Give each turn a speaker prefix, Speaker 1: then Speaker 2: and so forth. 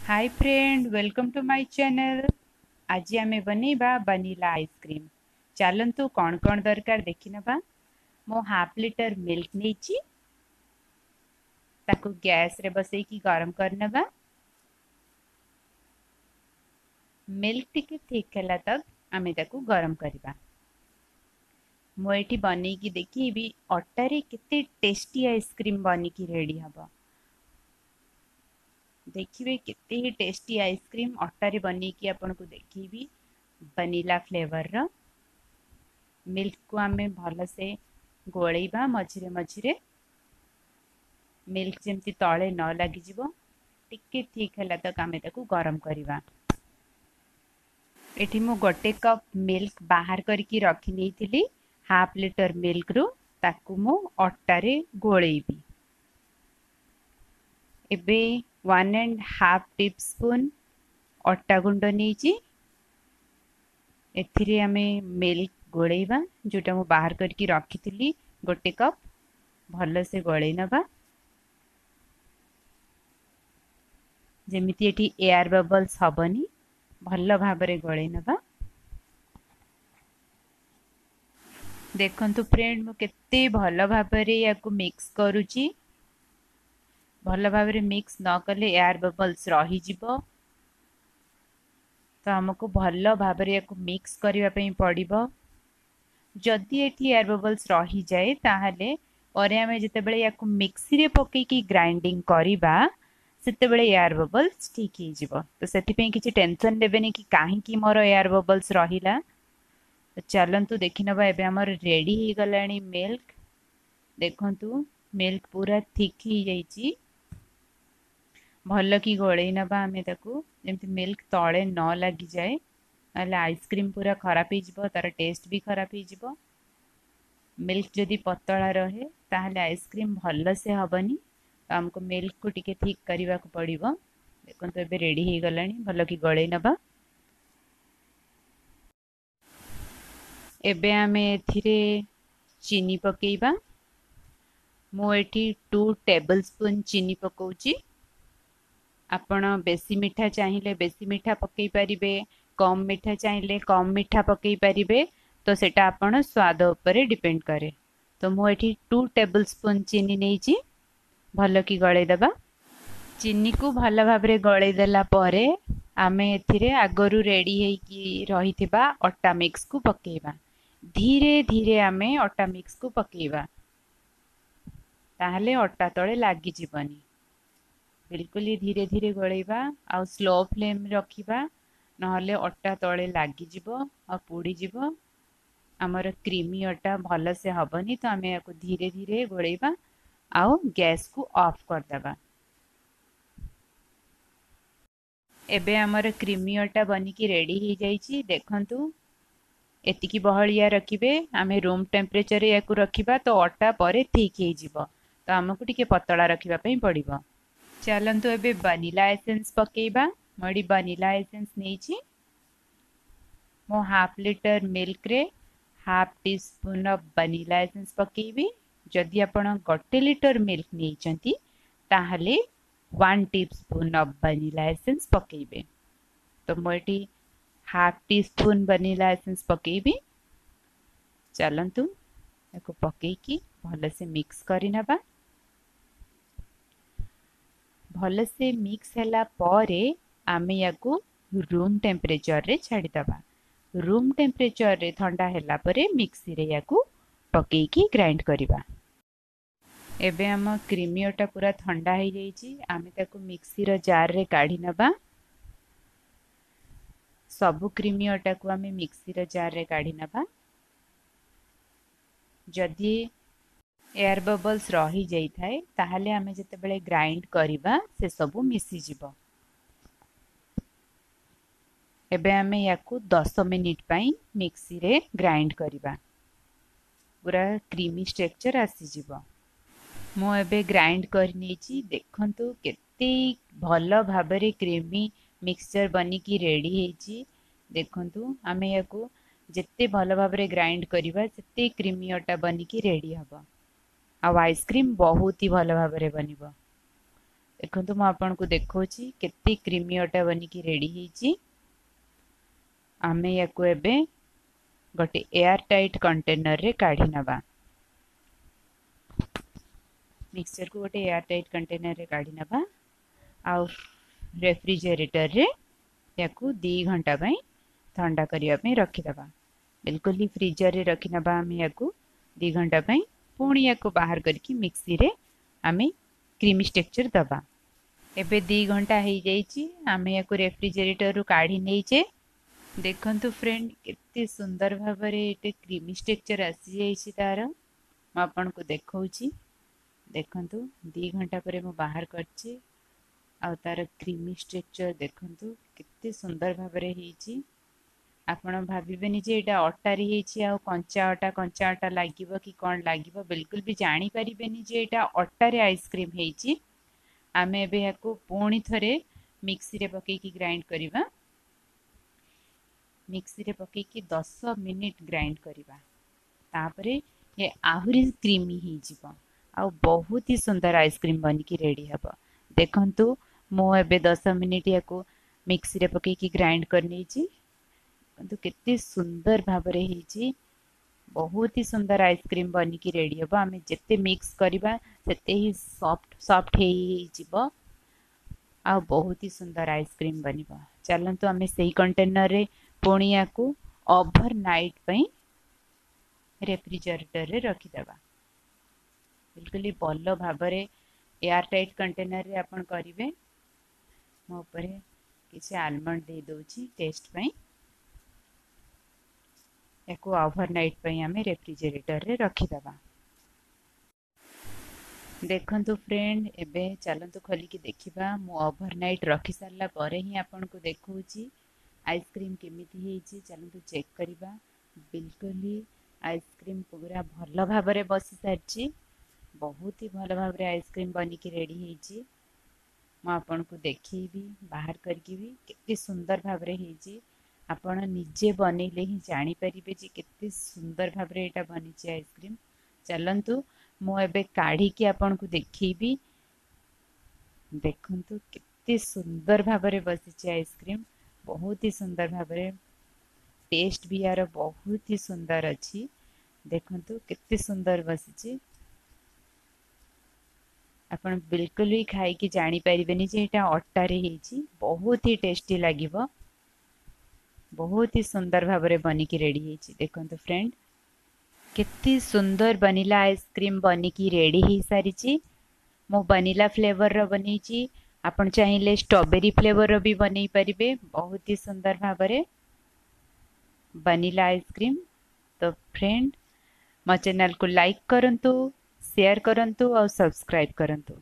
Speaker 1: Hi friend, welcome to my channel. ଆଜି ଆମେ ବନେଇବା ଭନିଲା ଆଇସ୍କ୍ରିମ୍। ଚାଲନ୍ତୁ କ'ଣ କ'ଣ ଦରକାର ଦେଖିନେବା। ମୁଁ ହାଫ୍ ଲିଟର ମିଲ୍କ ନେଇଛି, ତାକୁ ଗ୍ୟାସ୍ରେ ବସେଇକି ଗରମ କରିନେବା। ମିଲ୍କ ଟିକେ ଥିକ୍ ହେଲା ତକ୍ ଆମେ ତାକୁ ଗରମ କରିବା। ମୁଁ ଏଠି ବନେଇକି ଦେଖେଇବି ଅଟାରେ କେତେ ଟେଷ୍ଟି ଆଇସ୍କ୍ରିମ୍ ବନିକି ରେଡ଼ି ହେବ। ଦେଖିବେ କେତେ ହି ଟେଷ୍ଟି ଆଇସ୍କ୍ରିମ୍ ଅଟାରେ ବନେଇକି ଆପଣଙ୍କୁ ଦେଖେଇବି ଭନିଲା ଫ୍ଲେଭରର। ମିଲ୍କକୁ ଆମେ ଭଲସେ ଗୋଳେଇବା ମଝିରେ ମଝିରେ, ମିଲ୍କ ଯେମିତି ତଳେ ନ ଲାଗିଯିବ। ଟିକେ ଥିକ୍ ହେଲା ତକ୍ ଆମେ ତାକୁ ଗରମ କରିବା। ଏଠି ମୁଁ ଗୋଟେ କପ୍ ମିଲ୍କ ବାହାର କରିକି ରଖି ନେଇଥିଲି ହାଫ୍ ଲିଟର ମିଲ୍କରୁ, ତାକୁ ମୁଁ ଅଟାରେ ଗୋଳେଇବି। ଏବେ 1.5 ଟି ସ୍ପୁନ୍ ଅଟା ଗୁଣ୍ଡ ନେଇଛି। ଏଥିରେ ଆମେ ମିଲ୍କ ଗୋଳେଇବା, ଯେଉଁଟା ମୁଁ ବାହାର କରିକି ରଖିଥିଲି ଗୋଟେ କପ୍। ଭଲସେ ଗୋଳେଇ ନେବା, ଯେମିତି ଏଠି ଏୟାର ବବଲ୍ସ ହେବନି। ଭଲ ଭାବରେ ଗୋଳେଇ ନେବା। ଦେଖନ୍ତୁ ଫ୍ରେଣ୍ଡ, ମୁଁ କେତେ ଭଲ ଭାବରେ ୟାକୁ ମିକ୍ସ କରୁଛି। ଭଲ ଭାବରେ ମିକ୍ସ ନ କଲେ ଏୟାର ବବଲ୍ସ ରହିଯିବ, ତ ଆମକୁ ଭଲ ଭାବରେ ୟାକୁ ମିକ୍ସ କରିବା ପାଇଁ ପଡ଼ିବ। ଯଦି ଏଠି ଏୟାର ବବଲ୍ସ ରହିଯାଏ, ତାହେଲେ ପରେ ଆମେ ଯେତେବେଳେ ୟାକୁ ମିକ୍ସିରେ ପକେଇକି ଗ୍ରାଇଣ୍ଡିଙ୍ଗ କରିବା, ସେତେବେଳେ ଏୟାର ବବଲ୍ସ ଠିକ୍ ହେଇଯିବ। ତ ସେଥିପାଇଁ କିଛି ଟେନସନ୍ ନେବେନି କି କାହିଁକି ମୋର ଏୟାର ବବଲ୍ସ ରହିଲା। ଚାଲନ୍ତୁ ଦେଖିନେବା, ଏବେ ଆମର ରେଡ଼ି ହେଇଗଲାଣି ମିଲ୍କ। ଦେଖନ୍ତୁ, ମିଲ୍କ ପୁରା ଥିକ୍ ହେଇଯାଇଛି। ଭଲ କି ଗୋଳେଇ ନେବା ଆମେ ତାକୁ, ଯେମିତି ମିଲ୍କ ତଳେ ନ ଲାଗିଯାଏ, ନହେଲେ ଆଇସ୍କ୍ରିମ୍ ପୁରା ଖରାପ ହେଇଯିବ, ତାର ଟେଷ୍ଟ ବି ଖରାପ ହେଇଯିବ। ମିଲ୍କ ଯଦି ପତଳା ରହେ ତାହେଲେ ଆଇସ୍କ୍ରିମ୍ ଭଲସେ ହେବନି, ତ ଆମକୁ ମିଲ୍କକୁ ଟିକେ ଥିକ୍ କରିବାକୁ ପଡ଼ିବ। ଦେଖନ୍ତୁ, ଏବେ ରେଡ଼ି ହେଇଗଲାଣି। ଭଲ କି ଗୋଳେଇ ନେବା। ଏବେ ଆମେ ଏଥିରେ ଚିନି ପକେଇବା। ମୁଁ ଏଠି 2 ଟେବଲ୍ ସ୍ପୁନ୍ ଚିନି ପକାଉଛି। ଆପଣ ବେଶୀ ମିଠା ଚାହିଁଲେ ବେଶୀ ମିଠା ପକାଇ ପାରିବେ, କମ୍ ମିଠା ଚାହିଁଲେ କମ୍ ମିଠା ପକାଇ ପାରିବେ, ତ ସେଇଟା ଆପଣ ସ୍ୱାଦ ଉପରେ ଡିପେଣ୍ଡ କରେ। ତ ମୁଁ ଏଠି 2 ଟେବଲ୍ ସ୍ପୁନ୍ ଚିନି ନେଇଛି। ଭଲ କି ଗଳେଇ ଦେବା। ଚିନିକୁ ଭଲ ଭାବରେ ଗଳେଇ ଦେଲା ପରେ ଆମେ ଏଥିରେ ଆଗରୁ ରେଡ଼ି ହେଇକି ରହିଥିବା ଅଟା ମିକ୍ସକୁ ପକାଇବା। ଧୀରେ ଧୀରେ ଆମେ ଅଟା ମିକ୍ସକୁ ପକାଇବା, ତାହେଲେ ଅଟା ତଳେ ଲାଗିଯିବନି। ବିଲକୁଲ ଧୀରେ ଧୀରେ ଗୋଳେଇବା ଆଉ ସ୍ଲୋ ଫ୍ଲେମ୍ ରଖିବା, ନହେଲେ ଅଟା ତଳେ ଲାଗିଯିବ ଆଉ ପୋଡ଼ିଯିବ। ଆମର କ୍ରିମି ଅଟା ଭଲସେ ହେବନି। ତ ଆମେ ୟାକୁ ଧୀରେ ଧୀରେ ଗୋଳେଇବା ଆଉ ଗ୍ୟାସ୍କୁ ଅଫ୍ କରିଦେବା। ଏବେ ଆମର କ୍ରିମି ଅଟା ବନିକି ରେଡ଼ି ହେଇଯାଇଛି। ଦେଖନ୍ତୁ, ଏତିକି ବହଳିଆ ରଖିବେ। ଆମେ ରୁମ୍ ଟେମ୍ପରେଚରରେ ୟାକୁ ରଖିବା, ତ ଅଟା ପରେ ଥିକ୍ ହେଇଯିବ, ତ ଆମକୁ ଟିକେ ପତଳା ରଖିବା ପାଇଁ ପଡ଼ିବ। ଚାଲନ୍ତୁ ଏବେ ଭନିଲା ଏସେନ୍ସ ପକାଇବା। ମୁଁ ଏଠି ଭନିଲା ଏସେନ୍ସ ନେଇଛି। ମୁଁ ହାଫ୍ ଲିଟର ମିଲ୍କରେ half teaspoon of vanilla essence ପକାଇବି। ଯଦି ଆପଣ 1 ଲିଟର ମିଲ୍କ ନେଇଛନ୍ତି, ତାହେଲେ 1 teaspoon of vanilla essence ପକାଇବେ। ତ ମୁଁ ଏଠି half teaspoon vanilla essence ପକାଇବି। ଚାଲନ୍ତୁ ତାକୁ ପକାଇକି ଭଲସେ ମିକ୍ସ କରିନେବା। ଭଲସେ ମିକ୍ସ ହେଲା ପରେ ଆମେ ୟାକୁ ରୁମ୍ ଟେମ୍ପରେଚରରେ ଛାଡ଼ିଦେବା। ରୁମ୍ ଟେମ୍ପରେଚରରେ ଥଣ୍ଡା ହେଲା ପରେ ମିକ୍ସିରେ ୟାକୁ ପକାଇକି ଗ୍ରାଇଣ୍ଡ କରିବା। ଏବେ ଆମ କ୍ରିମି ଅଟା ପୁରା ଥଣ୍ଡା ହେଇଯାଇଛି। ଆମେ ତାକୁ ମିକ୍ସିର ଜାର୍ରେ କାଢ଼ି ନେବା। ସବୁ କ୍ରିମି ଅଟାକୁ ଆମେ ମିକ୍ସିର ଜାର୍ରେ କାଢ଼ି ନେବା। ଯଦି ଏୟାର ବବଲ୍ସ ରହିଯାଇଥାଏ, ତାହେଲେ ଆମେ ଯେତେବେଳେ ଗ୍ରାଇଣ୍ଡ କରିବା ସେସବୁ ମିଶିଯିବ। ଏବେ ଆମେ ୟାକୁ 10 ମିନିଟ୍ ପାଇଁ ମିକ୍ସିରେ ଗ୍ରାଇଣ୍ଡ କରିବା, ପୁରା କ୍ରିମି ଷ୍ଟ୍ରକ୍ଚର ଆସିଯିବ। ମୁଁ ଏବେ ଗ୍ରାଇଣ୍ଡ କରିନେଇଛି। ଦେଖନ୍ତୁ କେତେ ଭଲ ଭାବରେ କ୍ରିମି ମିକ୍ସଚର ବନିକି ରେଡ଼ି ହେଇଛି। ଦେଖନ୍ତୁ, ଆମେ ୟାକୁ ଯେତେ ଭଲ ଭାବରେ ଗ୍ରାଇଣ୍ଡ କରିବା, ସେତେ କ୍ରିମି ଅଟା ବନିକି ରେଡ଼ି ହେବ ଆଉ ଆଇସ୍କ୍ରିମ୍ ବହୁତ ହି ଭଲ ଭାବରେ ବନିବ। ଦେଖନ୍ତୁ, ମୁଁ ଆପଣଙ୍କୁ ଦେଖାଉଛି କେତେ କ୍ରିମି ଅଟା ବନିକି ରେଡ଼ି ହେଇଛି। ଆମେ ୟାକୁ ଏବେ ଗୋଟେ ଏୟାର ଟାଇଟ୍ କଣ୍ଟେନରରେ କାଢ଼ି ନେବା। ମିକ୍ସଚରକୁ ଗୋଟେ ଏୟାର ଟାଇଟ୍ କଣ୍ଟେନରରେ କାଢ଼ି ନେବା ଆଉ ରେଫ୍ରିଜରେଟରରେ ୟାକୁ 2 ଘଣ୍ଟା ପାଇଁ ଥଣ୍ଡା କରିବା ପାଇଁ ରଖିଦେବା। ବିଲକୁଲ ହି ଫ୍ରିଜରରେ ରଖିନେବା ଆମେ ୟାକୁ 2 ଘଣ୍ଟା ପାଇଁ। ପୁଣି ୟାକୁ ବାହାର କରିକି ମିକ୍ସିରେ ଆମେ କ୍ରିମି ଷ୍ଟ୍ରକ୍ଚର ଦେବା। ଏବେ 2 ଘଣ୍ଟା ହେଇଯାଇଛି, ଆମେ ୟାକୁ ରେଫ୍ରିଜରେଟରରୁ କାଢ଼ି ନେଇଛେ। ଦେଖନ୍ତୁ ଫ୍ରେଣ୍ଡ, କେତେ ସୁନ୍ଦର ଭାବରେ ଏଇଟା କ୍ରିମି ଷ୍ଟ୍ରକ୍ଚର ଆସିଯାଇଛି ତାର। ମୁଁ ଆପଣଙ୍କୁ ଦେଖାଉଛି। ଦେଖନ୍ତୁ, 2 ଘଣ୍ଟା ପରେ ମୁଁ ବାହାର କରିଛି ଆଉ ତାର କ୍ରିମି ଷ୍ଟ୍ରକ୍ଚର ଦେଖନ୍ତୁ କେତେ ସୁନ୍ଦର ଭାବରେ ହେଇଛି। ଆପଣ ଭାବିବେନି ଯେ ଏଇଟା ଅଟାରେ ହେଇଛି ଆଉ କଞ୍ଚା ଅଟା କଞ୍ଚା ଅଟା ଲାଗିବ କି କ'ଣ ଲାଗିବ। ବିଲକୁଲ ବି ଜାଣିପାରିବେନି ଯେ ଏଇଟା ଅଟାରେ ଆଇସ୍କ୍ରିମ୍ ହେଇଛି। ଆମେ ଏବେ ଏହାକୁ ପୁଣି ଥରେ ମିକ୍ସିରେ ପକେଇକି ଗ୍ରାଇଣ୍ଡ କରିବା। ମିକ୍ସିରେ ପକେଇକି 10 ମିନିଟ୍ ଗ୍ରାଇଣ୍ଡ କରିବା, ତାପରେ ଏ ଆହୁରି କ୍ରିମି ହେଇଯିବ ଆଉ ବହୁତ ହି ସୁନ୍ଦର ଆଇସ୍କ୍ରିମ୍ ବନିକି ରେଡ଼ି ହେବ। ଦେଖନ୍ତୁ, ମୁଁ ଏବେ 10 ମିନିଟ୍ ୟାକୁ ମିକ୍ସିରେ ପକେଇକି ଗ୍ରାଇଣ୍ଡ କରିନେଇଛି। କିନ୍ତୁ କେତେ ସୁନ୍ଦର ଭାବରେ ହେଇଛି। ବହୁତ ହି ସୁନ୍ଦର ଆଇସ୍କ୍ରିମ୍ ବନିକି ରେଡ଼ି ହେବ। ଆମେ ଯେତେ ମିକ୍ସ କରିବା, ସେତେ ହିଁ ସଫ୍ଟ ସଫ୍ଟ ହେଇଯିବ ଆଉ ବହୁତ ହି ସୁନ୍ଦର ଆଇସ୍କ୍ରିମ୍ ବନିବ। ଚାଲନ୍ତୁ, ଆମେ ସେଇ କଣ୍ଟେନରରେ ପୁଣି ୟାକୁ ଓଭର ନାଇଟ୍ ପାଇଁ ରେଫ୍ରିଜରେଟରରେ ରଖିଦେବା। ବିଲକୁଲ ଭଲ ଭାବରେ ଏୟାର ଟାଇଟ୍ କଣ୍ଟେନରରେ ଆପଣ କରିବେ। ମୋ ଉପରେ କିଛି ଆଲମଣ୍ଡ ଦେଇଦେଉଛି ଟେଷ୍ଟ ପାଇଁ। ୟାକୁ ଓଭର ନାଇଟ୍ ପାଇଁ ଆମେ ରେଫ୍ରିଜରେଟରରେ ରଖିଦେବା। ଦେଖନ୍ତୁ ଫ୍ରେଣ୍ଡ, ଏବେ ଚାଲନ୍ତୁ ଖୋଲିକି ଦେଖିବା। ମୁଁ ଓଭର ନାଇଟ୍ ରଖି ସାରିଲା ପରେ ହିଁ ଆପଣଙ୍କୁ ଦେଖାଉଛି ଆଇସ୍କ୍ରିମ୍ କେମିତି ହେଇଛି। ଚାଲନ୍ତୁ ଚେକ୍ କରିବା। ବିଲକୁଲ ଆଇସ୍କ୍ରିମ୍ ପୁରା ଭଲ ଭାବରେ ବସି ସାରିଛି। ବହୁତ ହି ଭଲ ଭାବରେ ଆଇସ୍କ୍ରିମ୍ ବନିକି ରେଡ଼ି ହେଇଛି। ମୁଁ ଆପଣଙ୍କୁ ଦେଖେଇବି ବାହାର କରିକି ବି କେତେ ସୁନ୍ଦର ଭାବରେ ହେଇଛି। ଆପଣ ନିଜେ ବନେଇଲେ ହିଁ ଜାଣିପାରିବେ ଯେ କେତେ ସୁନ୍ଦର ଭାବରେ ଏଇଟା ବନିଛି ଆଇସ୍କ୍ରିମ୍। ଚାଲନ୍ତୁ, ମୁଁ ଏବେ କାଢ଼ିକି ଆପଣଙ୍କୁ ଦେଖେଇବି। ଦେଖନ୍ତୁ କେତେ ସୁନ୍ଦର ଭାବରେ ବସିଛି ଆଇସ୍କ୍ରିମ୍, ବହୁତ ହି ସୁନ୍ଦର ଭାବରେ। ଟେଷ୍ଟ ବି ୟାର ବହୁତ ହି ସୁନ୍ଦର ଅଛି। ଦେଖନ୍ତୁ କେତେ ସୁନ୍ଦର ବସିଛି। ଆପଣ ବିଲକୁଲ ବି ଖାଇକି ଜାଣିପାରିବେନି ଯେ ଏଇଟା ଅଟାରେ ହେଇଛି। ବହୁତ ହି ଟେଷ୍ଟି ଲାଗିବ। ବହୁତ ହି ସୁନ୍ଦର ଭାବରେ ବନିକି ରେଡ଼ି ହେଇଛି। ଦେଖନ୍ତୁ ଫ୍ରେଣ୍ଡ, କେତେ ସୁନ୍ଦର ବନିଲା ଆଇସ୍କ୍ରିମ୍ ବନିକି ରେଡ଼ି ହେଇସାରିଛି। ମୁଁ ବନିଲା ଫ୍ଲେଭରର ବନେଇଛି। ଆପଣ ଚାହିଁଲେ ଷ୍ଟ୍ରବେରୀ ଫ୍ଲେଭରର ବି ବନେଇ ପାରିବେ। ବହୁତ ହି ସୁନ୍ଦର ଭାବରେ ବନିଲା ଆଇସ୍କ୍ରିମ୍। ତ ଫ୍ରେଣ୍ଡ, ମୋ ଚ୍ୟାନେଲକୁ ଲାଇକ୍ କରନ୍ତୁ, ସେୟାର କରନ୍ତୁ ଆଉ ସବସ୍କ୍ରାଇବ୍ କରନ୍ତୁ।